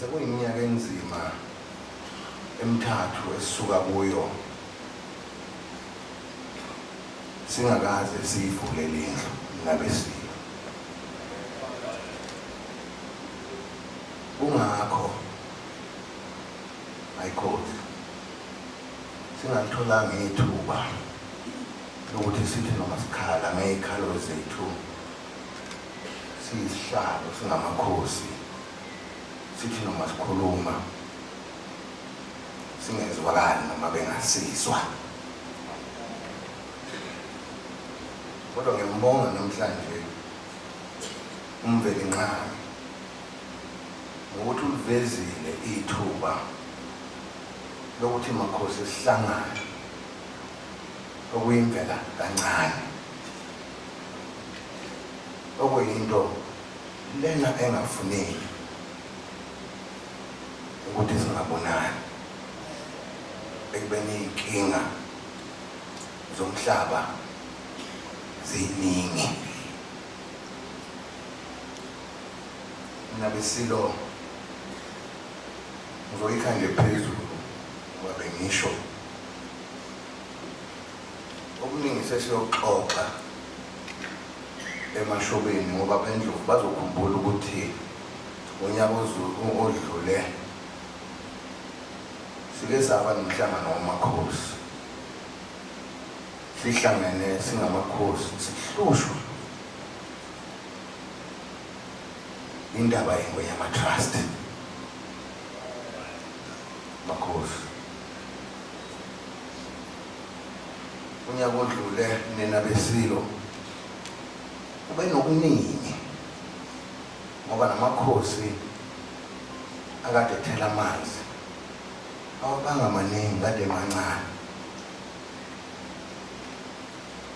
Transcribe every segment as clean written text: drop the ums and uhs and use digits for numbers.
Sekuyiminyaka enzima emithathu esisuka kuyo singakaze siyivule lendlu nabesilo. Kungakho ayikhothi singalitholanga ithuba lokuthi sithi noma sikhala ngey'khalo zethu siyisihlalo singamakhosi sithi noma sikhuluma singezwakali noma bengasizwa. Kodwa ngiyambonga namhlanje uMvelinqangi ngokuthi ulivezile ithuba lokuthi makhosi sihlangane okuyimvela kancane okuyinto lena engafuneki ukuthi singabonani ekubeni iy'nkinga zomhlaba ziningi. Mina beSilo ngizoyikha nje phezulu ngoba bengisho okuningi sesiyoxoxa emashobeni ngoba abeNdlovu bazokhumbula ukuthi ngonyaka odlule sike saba nomhlangano wamakhosi sihlangene singamakhosi sihlushwa indaba yeNgonyama Trust makhosi. Unyaka odlule nina beSilo ube nokuningi ngoba namakhosi akade ethela amanzi awabanga maningi kade mancane.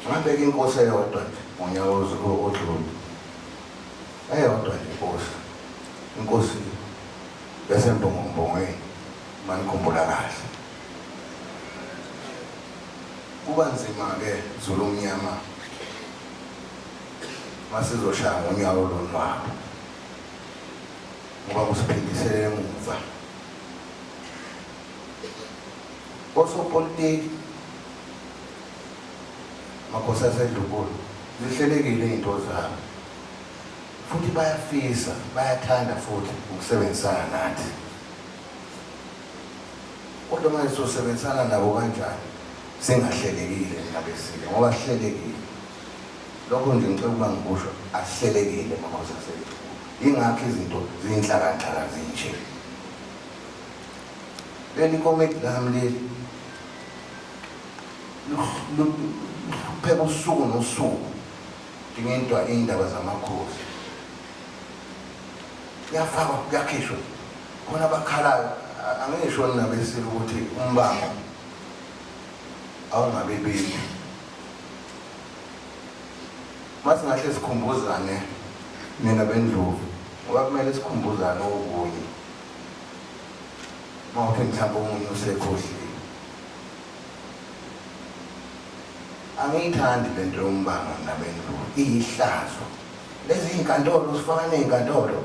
Ngabeka inkosi eyodwa nje ngonyaka odlule, eyodwa nje inkosi, inkosi yaseMbongombongweni uma nikhumbula kahle. Kuba nzima-ke Zulu omnyama masizoshaya ngonyawo lonwabu ngoba kusiphindisela emuva. Osopolitiki makhosi aseNdlunkulu zihlelekile izinto zabo futhi bayafisa bayathanda futhi ukusebenzisana nathi. Kodwa manje sosebenzisana nabo kanjani singahlelekile nina beSilo ngoba sihlelekile. Lokho nje ngicela ukuba ngikusho asihlelekile makhosi aseNdlunkulu. Yingakho izinto ziyinhlakanhlaka zinje. Leli komidi lami leli luhlupheka usuku nosuku dingidwa iy'ndaba zamakhosi. Kuyafakwa kuyakhishwa khona abakhalayo angisho nina beSilo ukuthi umbango awungabe bikho. Masingahle sikhumbuzane nina beNdlovu ngoba kumele sikhumbuzane okunye. Mawuthi mhlawumbe omunye usekhohliwe. Angiyithandi lento yombango mina beNdlovu iyihlazo. Lezi iy'nkantolo sifaka ney'nkantolo.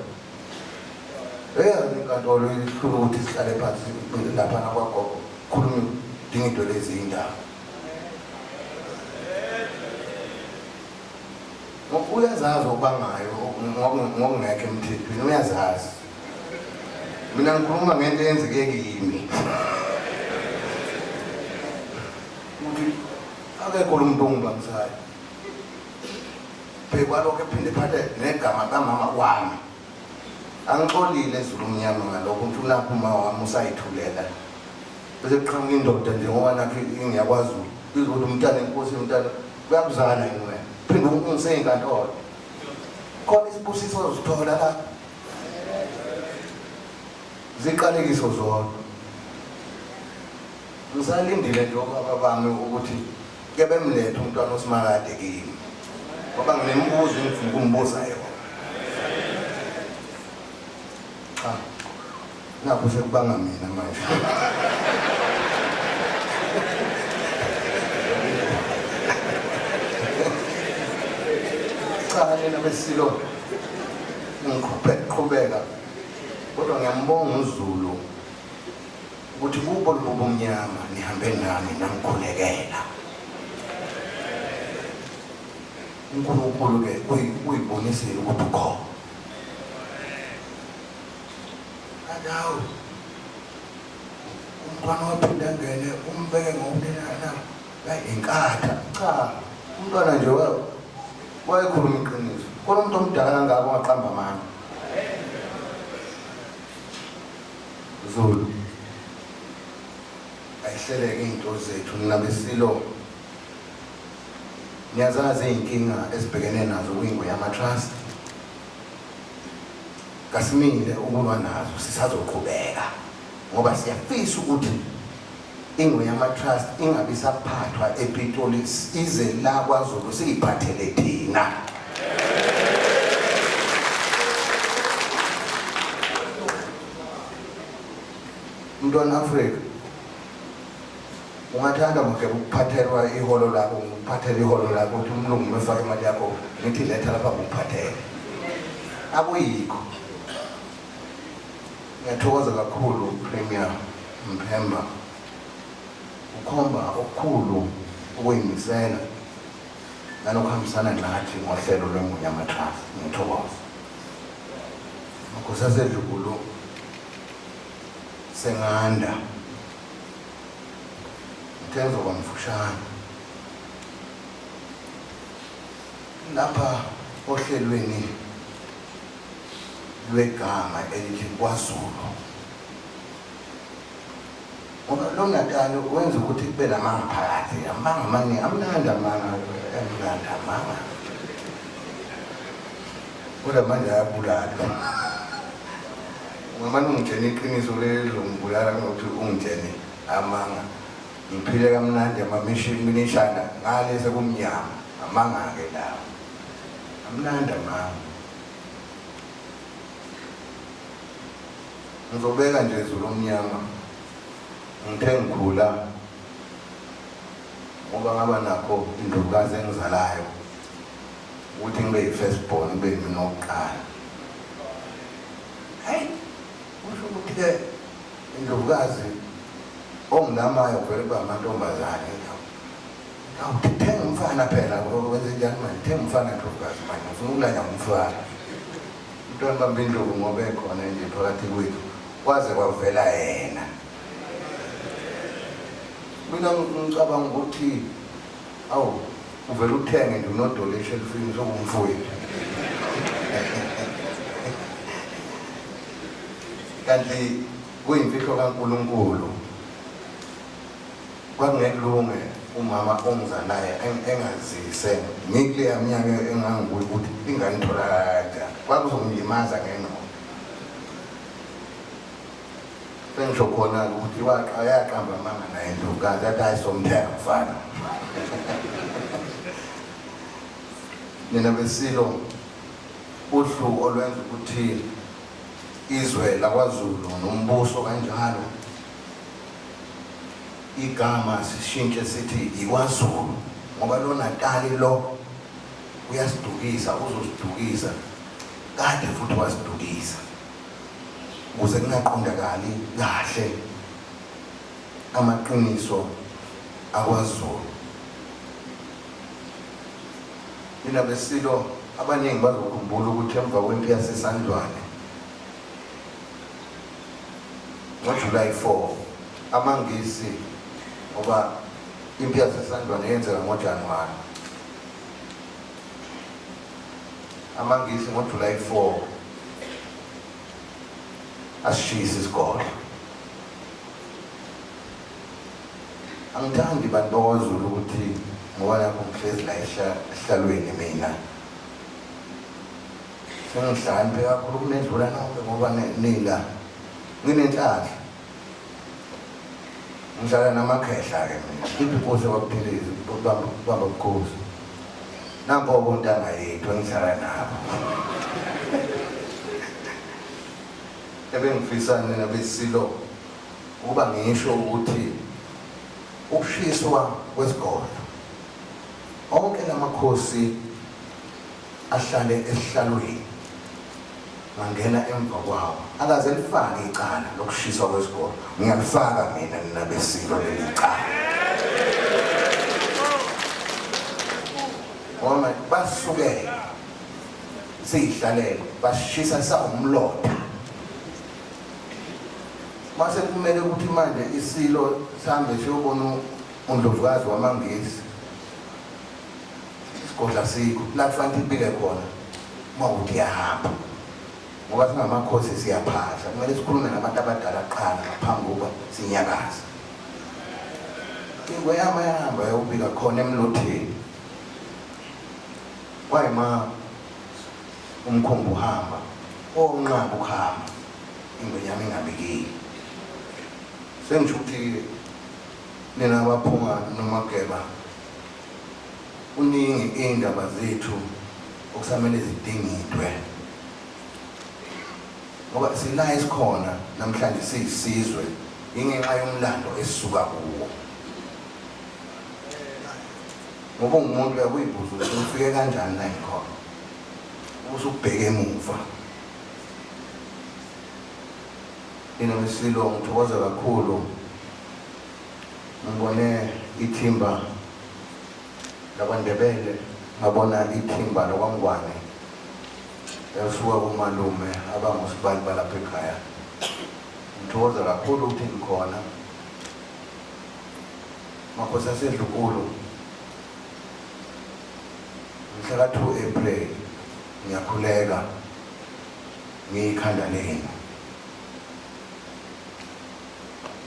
Eyazi inkantolo ihlula ukuthi sihlale phansi laphana kwagogo khulume dingidwe lezi iy'ndaba. Uyazazi okubangayo ngokungekho emthethweni uyazazi. Mina ngikhuluma ngento eyenzeke kimi. Ukuthi akekho lo muntu ongibambisayo. Bhekwa lokho ephinde ephathe negama kamama wami. Angixolile Zulu mnyama ngalokho ukuthi unakho uma wami usayithulela. Bese kuqhamuka indoda nje ngoba nakho ingiyakwaZulu. Izokuthi umntana enkosi umntana kuyakuzala yini wena. Phinde ungisey'inkantolo. Khona isibusiso ozosithola la. Ziqalekiso zodwa. Ngisalindile nje obaba bami ukuthi ke bemlethe umntwana uSimakade kimi. Ngoba nginemibuzo engifuna ukumbuza yona. Cha. Nakho sekubanga mina manje. Cha nina beSilo ngiqhubeka. Kodwa ngiyambonga uZulu ukuthi kubo lobu bumnyama nihambe nami nangikhulekela. UNkulunkulu-ke uyibonisile ukuthi ukhona. Kanti hawu umntwana waphinde angene umbeke ngokunenana inkatha. Cha, umntwana nje wayekhuluma iqiniso. Khona umuntu omdala kangaka ongaqamba amanga. Zulu, ayihleleke izinto zethu nina beSilo. Niyazazi izinkinga esibhekene nazo kwiNgonyama Trust. Kasimile ukulwa nazo sisazoqhubeka ngoba siyafisa ukuthi iNgonyama Trust ingabi isaphathwa ePitoli ize la kwaZulu siyiphathele thina. Mntwana Afrika ungathanda Mageba ukuphathelwa iholo lakho ngikuphathele iholo lakho ukuthi umlungu uma efaka imali yakho ngithi letha lapha ngikuphathele akuyikho ngiyathokoza kakhulu Premier Mphemba ukhomba okukhulu ukuyimisela nanokuhambisana nathi ngohlelo lweNgonyama Trust ngiyathokoza Makhosi asedlukulu senganda Ngithe ngizoba mfushane lapha ohlelweni lwegama elithi kwaZulu ngoba lo Natali wenza ukuthi kube namanga phakathi amanga amaningi amnandi amanga amnandi amanga kodwa manje ayabulala ungamane ungitshene iqiniso lelizongibulala kunokuthi ungitshene amanga ngiphile kamnandi amaminishana ngale sekumnyama amanga-ke lawo amnandi amanga ngizobeka nje zulu omnyama ngithe ngikhula ngoba ngaba nakho indlovukazi engizalayo ukuthi ngibe yi-first born ngibe mina wokuqala hayi kusho ukuthi-ke Indlovukazi ongilamayo vele kuba amantombazane awu thenga umfana phela wenze njani manje thenga umfana ndlovukazi manje ngifuna ukulanya ngumfana umntwana bamba indlovu ngoba ekhona nje phakathi kwethu kwaze kwavela yena mina ngicabanga ukuthi awu uvele uthenge nje unodoli eshelufini sokumfowethu kanti kuyimfihlo kaNkulunkulu kwakungekulunge umama ongizalayo engazise ngikuleya minyaka engangikuyo ukuthi ingane itholakala kanjani kwakuzongilimaza ngengqondo Sengisho khona-ke ukuthi yaqamba amanga naye indlovukazi yathi hayi somthenga mfana. Nina beSilo uhlu olwenza ukuthi izwe lakwaZulu nombuso kanjalo igama sishintshe sithi ikwaZulu ngoba lo Natali lo uyasidukisa uzosidukisa kade futhi wasidukisa. Ukuze kungaqondakali kahle amaqiniso akwaZulu. Nina beSilo abaningi bazokhumbula ukuthi emva kwempi yaseSandlwane ngoJulayi 4 amaNgisi ngoba impi yaseSandlwane yenzeka ngoJanuwari amaNgisi ngoJulayi 4 asishise isigodlo angithandi bantu bakwaZulu ukuthi ngoba lapho ngihlezi la esihlalweni mina sengihlakaniphe kakhulu kunedlula nonke ngoba nila nginenhlanhla ngihlala namakhehla-ke mina iphi inkosi yakwaButhelezi bamba bukhosi nampo okontanga yethu engihlala nabo ebengifisa nina besilo ukuba ngisho ukuthi ukushiswa kwesigodlo onke lamakhosi ahlale esihlalweni. Ngangena emva kwawo akaze lifake icala lokushiswa kwesikole. Ngiyalifaka mina nina beSilo leli cala. Ngoba basukele siyihlalele bashisa sawumlotha. Mase kumele ukuthi manje isilo sihambe siyobona uNdlovukazi wamaNgisi. Isigodla sikho la kufanele ibike khona uma ukuthi iyahamba. Ngoba singamakhosi siyaphahla, kumele sikhulume nabantu abadala kuqala ngaphambi kokuba sinyakaze. Ingweyama yahamba yayobika khona emlotheni. Kwayima umkhumbi uhamba, onqaba ukuhamba, ingwenyama ingabikile. Sengisho ukuthi nina abaphunga nomageba kuningi iy'ndaba zethu okusamele zidingidwe ngoba sila esikhona namhlanje siyisizwe ingenxa yomlando esisuka kuwo. Ngoba ungumuntu uyakuyibuza ukuthi ufike kanjani la ngikhona, usubheke emuva. Nina beSilo ngithokoza kakhulu ngibone ithimba lakwaNdebele, ngabona ithimba lakwaNgwane elisuka komalume abangosibali balapha ekhaya. Ngithokoza kakhulu ukuthi ngikhona. Makhosi aseNdlunkulu, mhla ka-2 April ngiyakhuleka ngiyikhanda lenu.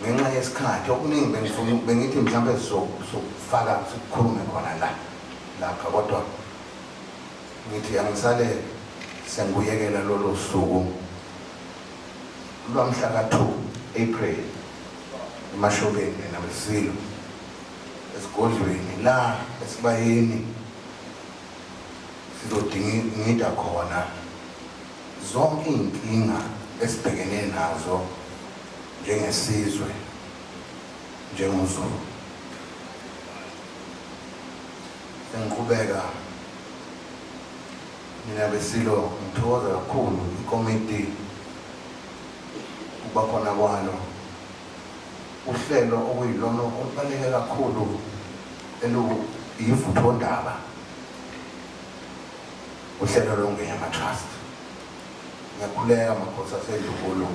Ngenxa yesikhathi okuningi bengifuna bengithi mhlawumbe sokufaka sikhulume khona la lapha kodwa ngithi angisale sengikuyekela lolo suku lwamhla ka-2 April eMashobeni nabeSilo esigodlweni la esibayeni sizodingida khona zonke iy'nkinga esibhekene nazo njengesizwe njengoZulu. Sengiqhubeka nina beSilo ngithokoza kakhulu ikomiti ukuba khona kwalo uhlelo okuyilona olubaluleke kakhulu eluyivuthondaba uhlelo loNgwenyama Trust. Ngiyakhuleka makhosi aseNdlunkulu.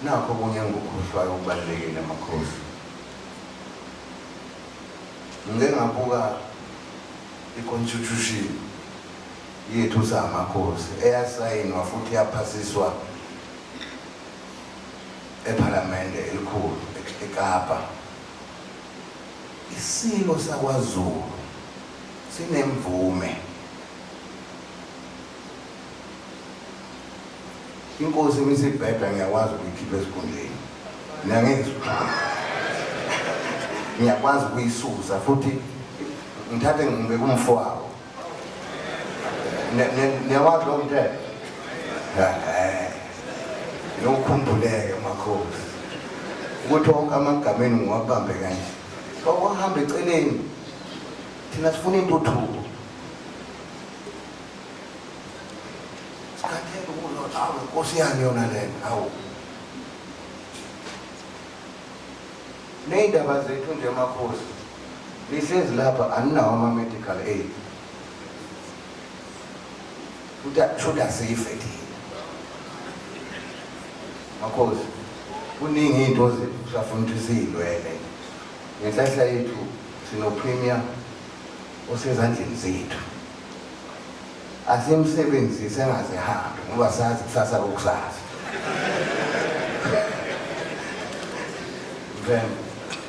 Nakho okunye engikukhohlwayo okubalulekile makhosi. Ngike ngabuka i-constitution yethu samakhosi eyasayinwa futhi yaphasiswa ePhalamende elikhulu eKapa. Isilo sakwaZulu sinemvume. Inkosi imisibheda ngiyakwazi ukuyikhipha esikhundleni. Niyangizwa? Ngiyakwazi ukuyisusa futhi ngithathe ngibeke umfowabo. Niyawazi lowo mthetho? Nokukhumbuleke makhosi ukuthi wonke amagama enu ngiwabambe kanje. Kwakuhamba eceleni. Thina sifuna intuthuko. Sikhathele ukuzwa awu inkosi yani yona lena awu. Ney'ndaba zethu nje makhosi nihlezi lapha aninawo ama-medical aid. Futhi shuthi asife thina. Makhosi kuningi iy'nto zethu kusafuna ukuthi siy'lwele. Ngenhlahla yethu sino-premier osezandleni zethu. Asimsebenzise angaze ahambe ngoba sazi kusasa kokusasa. Mfembe,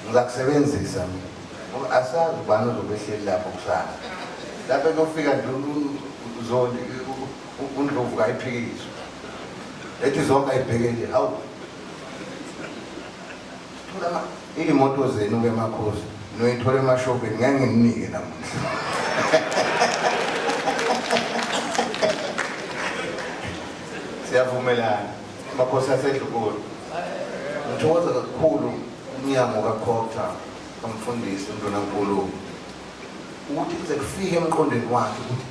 ngizakusebenzisa mina. Ngoba asazi ubani ozobe ehleli lapho kusasa. Lapho ekuyofika nje uZondi uNdlovu kayiphikiswa. Ethi zonke ayibhekele hawu. Thola iy'moto zenu ke makhosi noyithola emashopini ngeke ngininike namuhla. Siyavumelana makhosi asedlukulu. Ngithokoza kakhulu umnyango kaCogta kamfundisi uNdunankulu ukuthi kuze kufike emqondweni wakhe ukuthi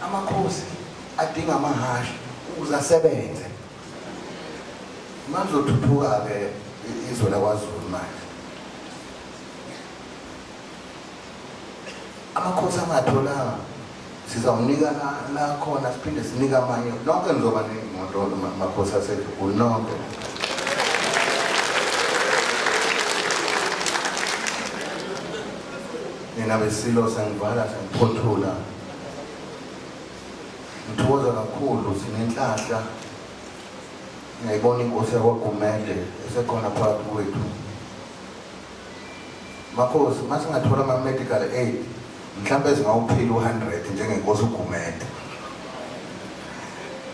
amakhosi Adinga amahhashi ukuze asebenze. Manje uzothuthuka-ke izwe lakwaZulu manje. Amakhosi angatholanga sizawunika la khona siphinde sinike amanye nonke nizoba ney'moto makhosi asedlugulu nonke. Nina besilo sengivala sengiphothula. Ngithokoza kakhulu sinenhlahla ngiyayibona inkosi yakwaGumede esekhona phakathi kwethu. Makhosi masingathola ama medical aid mhlampe singawuphila u100 njengenkosi uGumede.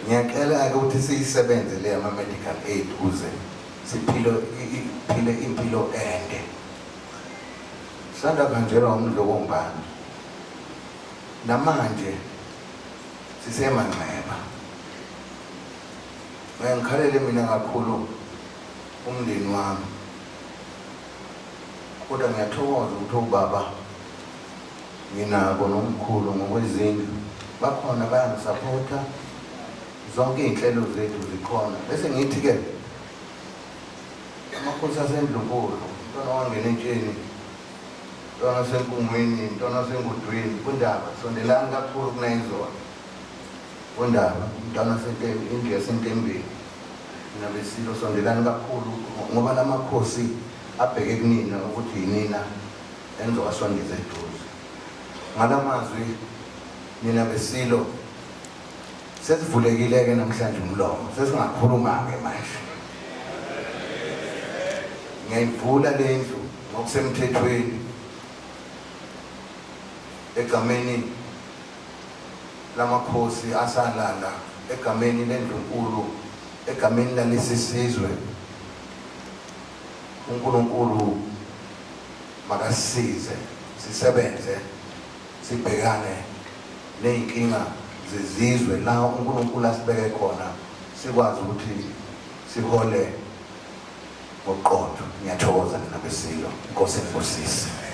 Ngiyacela ke ukuthi siyisebenze le ama medical aid ukuze siphile iphile impilo ende. Sanda kuhanjelwa umdlokombane. Namanje sisemanxeba. Ngikhalele mina kakhulu umndeni wami. Kodwa ngiyathokoza ukuthi obaba nginabo nomkhulu ngokwezindlu bakhona bayangisaphotha zonke iy'nhlelo zethu zikhona bese ngithi-ke amakhosi asendlunkulu umntwana wangena entsheni mntwana wasenkungwini mntwana wasengudwini kundaba sondelani kakhulu kunayizolo kundaba umntwana indlu yasentembeni Nina beSilo sondelani kakhulu ngoba lamakhosi abheke kunina ukuthi yinina enizowasondeza eduze. Ngalamazwi nina beSilo sesivulekile-ke namhlanje umlomo sesingakhuluma-ke manje. Ngiyayivula le ndlu ngokusemthethweni egameni lamakhosi asalala egameni lendlunkulu egameni lalesi sizwe uNkulunkulu makasisize sisebenze sibhekane nezinkinga zezizwe la uNkulunkulu asibeke khona sikwazi ukuthi sihole ngoqotho ngiyathokoza nina besilo inkosi enibusise.